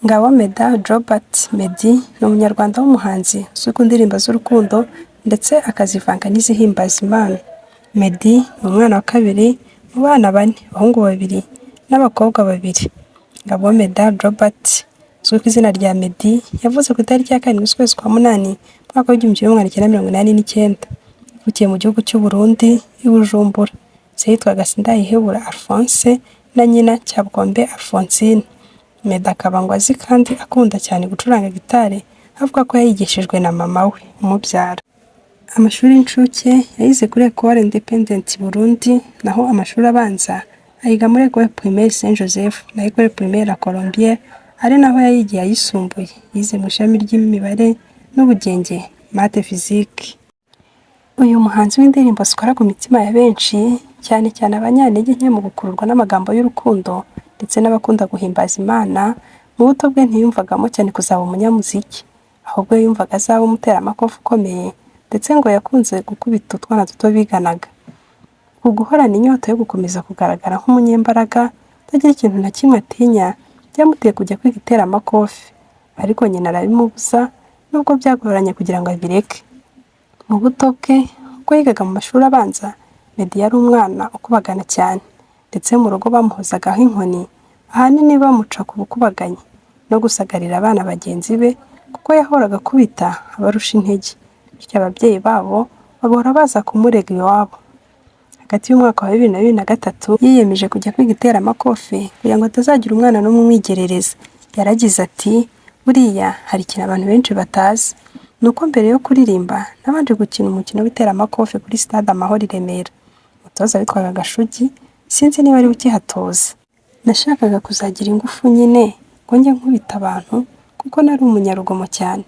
Ngabo Medard Robert Meddy ni umunyarwanda w'umuhanzi uzwi ku ndirimbo z'urukundo ndetse akazivanga n'izihimbaza Imana. Meddy ni umwana wa kabiri mu bana bane, abahungu babiri n'abakobwa babiri. Ngabo Medard Robert uzwi ku izina rya Meddy yavutse ku itariki ya 7 z'ukwezi kwa munani mu mwaka w'1989. Yavukiye mu gihugu cy'u Burundi i Bujumbura. Se yitwaga Sindayihebura Alphonse na nyina Cyabukombe Alphonsine. Meddy akaba ngo azi kandi akunda cyane gucuranga gitari, avuga ko yayigishijwe na mama we umubyara. Amashuri y'incuke yayize kuri Ecole Independante Burundi, naho amashuri abanza ayiga muri Ecole Primaire Saint Joseph na Ecole Primaire La Colombière, ari naho yayigiye ayisumbuye. Yize mu ishami ry'imibare n'ubugenge, Math Physique. Uyu muhanzi w'indirimbo zikora ku mitima ya benshi, cyane cyane abanyantege nke mu gukururwa n'amagambo y'urukundo ndetse n'abakunda guhimbaza Imana, mu buto bwe ntiyumvagamo cyane kuzaba umunyamuziki, ahubwo yumvaga azaba umuteramakofe ukomeye, ndetse ngo yakunze gukubita utwana duto biganaga. Uku guhorana inyota yo gukomeza kugaragara nk'umunyembaraga utagira ikintu na kimwe atinya, byamuteye kujya kwiga iteramakofe, ariko nyina arabimubuza nubwo byagoranye kugira ngo abireke. Mu buto bwe ubwo yigaga mu mashuri abanza, Meddy yari umwana ukubagana cyane, ndetse mu rugo bamuhozagaho inkoni, ahanini bamuca ku bukubaganyi no gusagarira abana bagenzi be kuko yahoraga akubita abarusha intege, bityo ababyeyi babo bagahora baza kumurega iwabo. Hagati y'umwaka wa 2000 na 2003 yiyemeje kujya kwiga iteramakofe kugira ngo hatazagira umwana n'umwe umwigerereza. Yaragize ati: "Buriya hari ikintu abantu benshi batazi, ni uko mbere yo kuririmba nabanje gukina umukino w'iteramakofe kuri Stade Amahoro i Remera. Umutoza witwaga Gashugi, sinzi niba ariwe ukihatoza. Nashakaga kuzagira ingufu nyine ngo njye nkubita abantu kuko nari umunyarugomo cyane.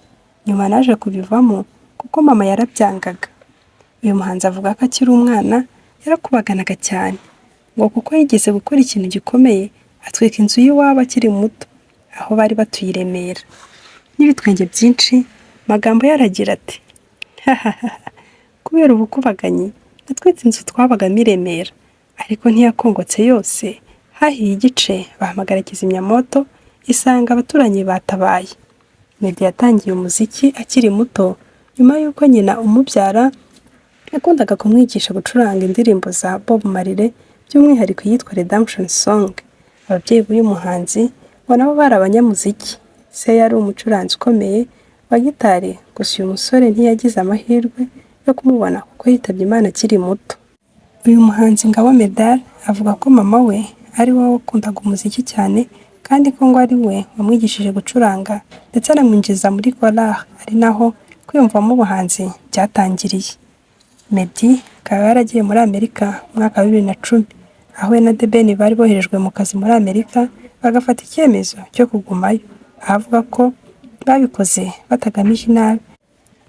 Nyuma naje kubivamo kuko mama yarabyangaga." Uyu muhanzi avuga ko akiri umwana yarakubaganaga cyane, ngo kuko yigeze gukora ikintu gikomeye atwika inzu y'iwabo akiri muto, aho bari batuye i Remera. N'ibitwenge byinshi, magambo ye aragira ati: "Hahaha, kubera ubukubaganyi natwitse inzu twabagamo i Remera, ariko ntiyakongotse yose, hahiye igice bahamagara kizimyamoto isanga abaturanyi batabaye." Meddy yatangiye umuziki akiri muto nyuma y'uko nyina umubyara yakundaga kumwigisha gucuranga indirimbo za Bob Marley, by'umwihariko iyitwa Redemption Song. Ababyeyi b'uyu muhanzi ngo nabo bari abanyamuziki. Se yari umucuranzi ukomeye wa gitari, gusa uyu musore ntiyagize amahirwe yo kumubona kuko yitabye Imana akiri muto. Uyu muhanzi Ngabo Medard avuga ko mama we ari we wakundaga umuziki cyane, kandi ko ngo ari we wamwigishije gucuranga ndetse anamwinjiza muri korali, ari naho kwiyumvamo ubuhanzi byatangiriye. Meddy akaba yaragiye muri Amerika mu mwaka wa 2010, aho we na The Ben bari boherejwe mu kazi muri Amerika bagafata icyemezo cyo kugumayo, aho avuga ko babikoze batagamije inabi,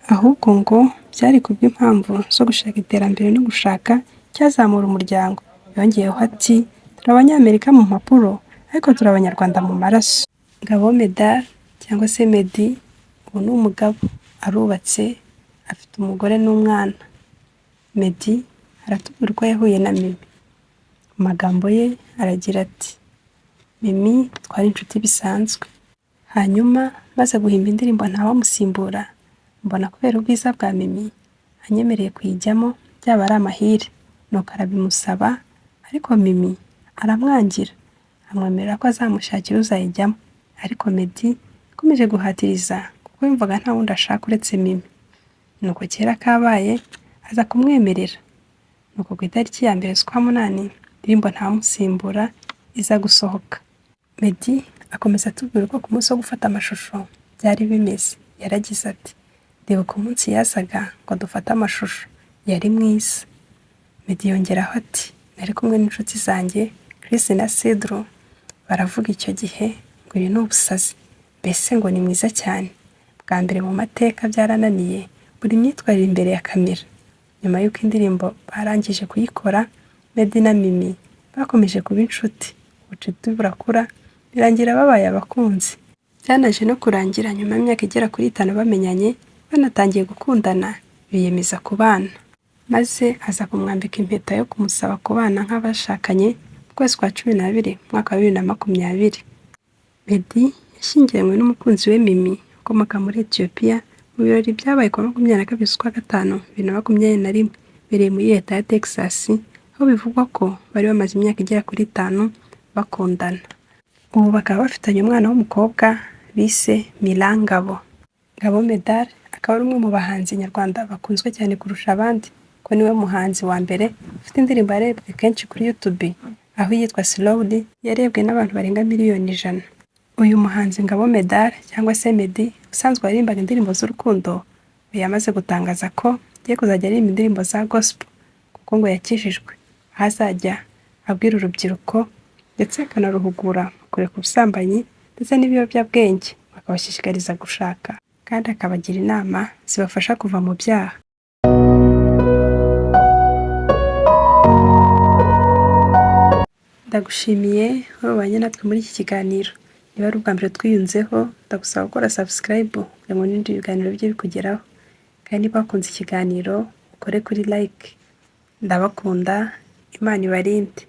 ahubwo ngo byari kubw'impamvu zo gushaka iterambere no gushaka icyazamura umuryango. Yongeyeho ati: "Turi Abanyamerika mu mpapuro ariko turi Abanyarwanda mu maraso." Ngabo Medard cyangwa se Meddy ubu ni umugabo, arubatse, afite umugore n'umwana. Meddy aratubwira uko yahuye na Mimi. Mu magambo ye aragira ati: "Mimi twari inshuti bisanzwe, hanyuma maze guhimba indirimbo Ntawamusimbura, mbona kubera ubwiza bwa Mimi anyemereye kuyijyamo byaba ari amahire, nuko arabimusaba, ariko Mimi aramwangira, amwemerera ko azamushakira uzayijyamo, ariko Meddy yakomeje guhatiriza kuko yumvaga nta wundi ashaka uretse Mimi. Nuko kera kabaye aza kumwemerera. Nuko ku itariki ya 1 z'ukwa munani indirimbo Ntawamusimbura iza gusohoka." Meddy akomeza atubwira uko ku munsi wo gufata amashusho byari bimeze. Yaragize ati: "Ndibuka umunsi yazaga ngo dufate amashusho, yari mwiza." Meddy yongeraho ati: "Nari kumwe n'inshuti zanjye Chris na Cedro, baravuga icyo gihe ngo ibi ni ubusazi, mbese ngo ni mwiza cyane. Bwa mbere mu mateka byarananiye buri myitwarire imbere ya kamera." Nyuma y'uko indirimbo barangije kuyikora, Meddy na Mimi bakomeje kuba inshuti, ubucuti burakura birangira babaye abakunzi. Byanaje no kurangira nyuma y'imyaka igera kuri 5 bamenyanye, banatangiye gukundana, biyemeza kubana, maze aza kumwambika impeta yo kumusaba kubana nk'abashakanye mu kwezi kwa 12 mu mwaka wa 2020. Meddy yashyingiranywe n'umukunzi we Mimi ukomoka muri Ethiopia mu birori byabaye ku wa 22 z'ukwa gatanu 2021, bibereye muri leta ya Texas, aho bivugwa ko bari bamaze imyaka igera kuri 5 bakundana. Ubu bakaba bafitanye umwana w'umukobwa bise Mila Ngabo. Ngabo Medard akaba ari umwe mu bahanzi nyarwanda bakunzwe cyane kurusha abandi, ko niwe muhanzi wa mbere ufite indirimbo yarebwe kenshi kuri YouTube, aho iyitwa Slowly yarebwe n'abantu barenga miliyoni 100. Uyu muhanzi Ngabo Medard cyangwa se Meddy, usanzwe waririmbaga indirimbo z'urukundo, ubu yamaze gutangaza ko agiye kuzajya aririmba indirimbo za gospel kuko ngo yakijijwe, aho azajya abwira urubyiruko ndetse akanaruhugura mu kureka ubusambanyi ndetse n'ibiyobyabwenge, akabashishikariza gushaka kandi akabagira inama zibafasha kuva mu byaha. Ndagushimiye wowe wabanye natwe muri iki kiganiro. Niba ari ubwa mbere twiyunzeho, ndagusaba gukora subscribe kugira ngo n'ibindi biganiro bijye bikugeraho. Kandi niba wakunze ikiganiro, ukore kuri like. Ndabakunda, Imana ibarinde.